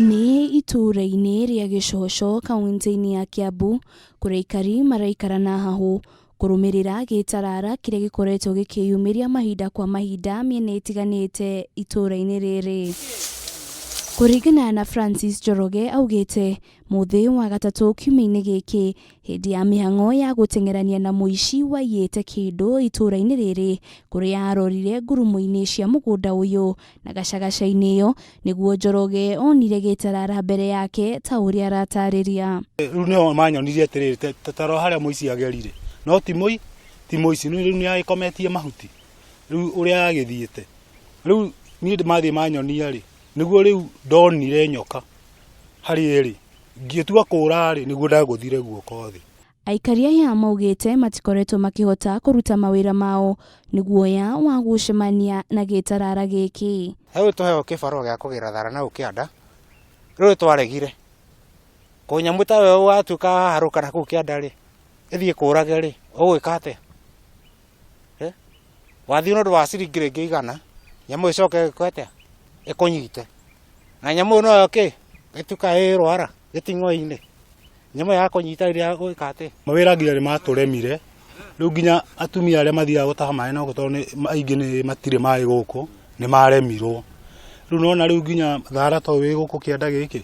Nĩ itũũra-inĩ rĩa Gĩcoco kauntĩ-inĩ ya Kiambu kũrĩa aikari maraikara na hahũ kũrũmĩrĩra gĩtarara kĩrĩa gĩkoretwo gĩkĩyumĩria mahinda kwa mahinda mĩena ĩtiganĩte itũũra-inĩ rĩrĩ. Kũringana na Francis Njoroge augĩte mũthĩ wa gatatũ kiumia-inĩ gĩkĩ hĩndĩ ya mĩhang'o ya gũteng'erania na mũici waiyĩte kĩndũ itũũra-inĩ rĩrĩ kũrĩa arorire ngurumo-inĩ cia mũgũnda ũyũ na gacagaca-inĩ ĩyo nĩguo Njoroge onire gĩtarara mbere yake ta ũrĩa aratarĩria. Rĩu nĩo manyonirie atĩrĩrĩ, ta rora harĩa mũici agerire, no ti mũi ti mũici, rĩu nĩ agĩkometie mahuti, rĩu ũrĩa agĩthiĩte. Rĩu niĩ mathiĩ manyonia rĩ, nĩguo rĩu ndonire nyoka harĩa ĩrĩ, ngĩtua kũra rĩ, nĩguo ndagũthire guoko thĩ. Aikari aya maugĩte matikoretwo makĩhota kũruta mawĩra mao nĩ guoya wa gũcemania na gĩtarara gĩkĩ. Rĩu tũheo kĩbarũa gĩa kũgĩra thara na kĩanda, rĩu twaregire. Kũnyamũ ta wewe watuĩka waharũka na kũu kĩanda rĩ, ĩthiĩ kũrage rĩ, ũgwĩka atĩa? Eh? Wathiĩ na ũndũ wa ciringi rĩngĩ igana, nyamũ ĩcoke ĩke atĩa? Ĩkũnyite. Na nyamũ ĩyo noyo kĩ? Ĩtuĩka ĩ rwara gĩting'oe-inĩ. Nyamũ ĩyo yakũnyita rĩrĩa gwĩka atĩ? Mawĩra nginya nĩ matũremire, rĩu nginya atumia arĩa mathiaga gũtaha maĩ na gũkũ tondũ aingĩ nĩ matirĩ maĩ gũkũ, nĩ maremirwo. Rĩu nĩwona rĩu nginya thara ta ũyũ wĩ gũkũ kĩanda gĩkĩ,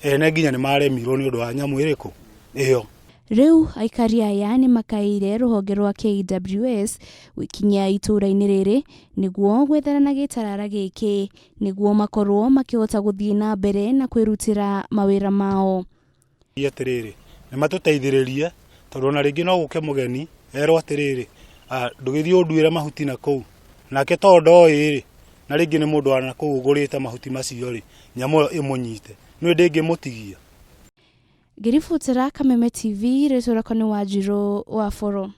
ene nginya nĩ maremirwo nĩ ũndũ wa nyamũ ĩrĩkũ? Ĩyo. Rĩu aikari aya nĩ makaĩire rũhonge rwa KWS gwĩkinyia itũũra-inĩ rĩrĩ nĩguo gwethana na gĩtarara gĩkĩ nĩguo makorwo makĩhota gũthiĩ na mbere na kwĩrutĩra mawĩra mao. Atĩrĩrĩ, nĩ matũteithĩrĩrie tondũ ona rĩngĩ no gũke mũgeni erwo atĩrĩrĩ, ndũgĩthiĩ ũnduĩre mahuti na kũu, nake tondũ ndoĩ rĩ, na rĩngĩ nĩ mũndũ wa na kũu ũgũrĩte mahuti macio rĩ, nyamũ ĩyo ĩmũnyite, nĩũĩ ndĩngĩmũtigia. Ngĩribotera Kameme TV, rĩtwa rĩakwa nĩ Wanjirũ wa Boro.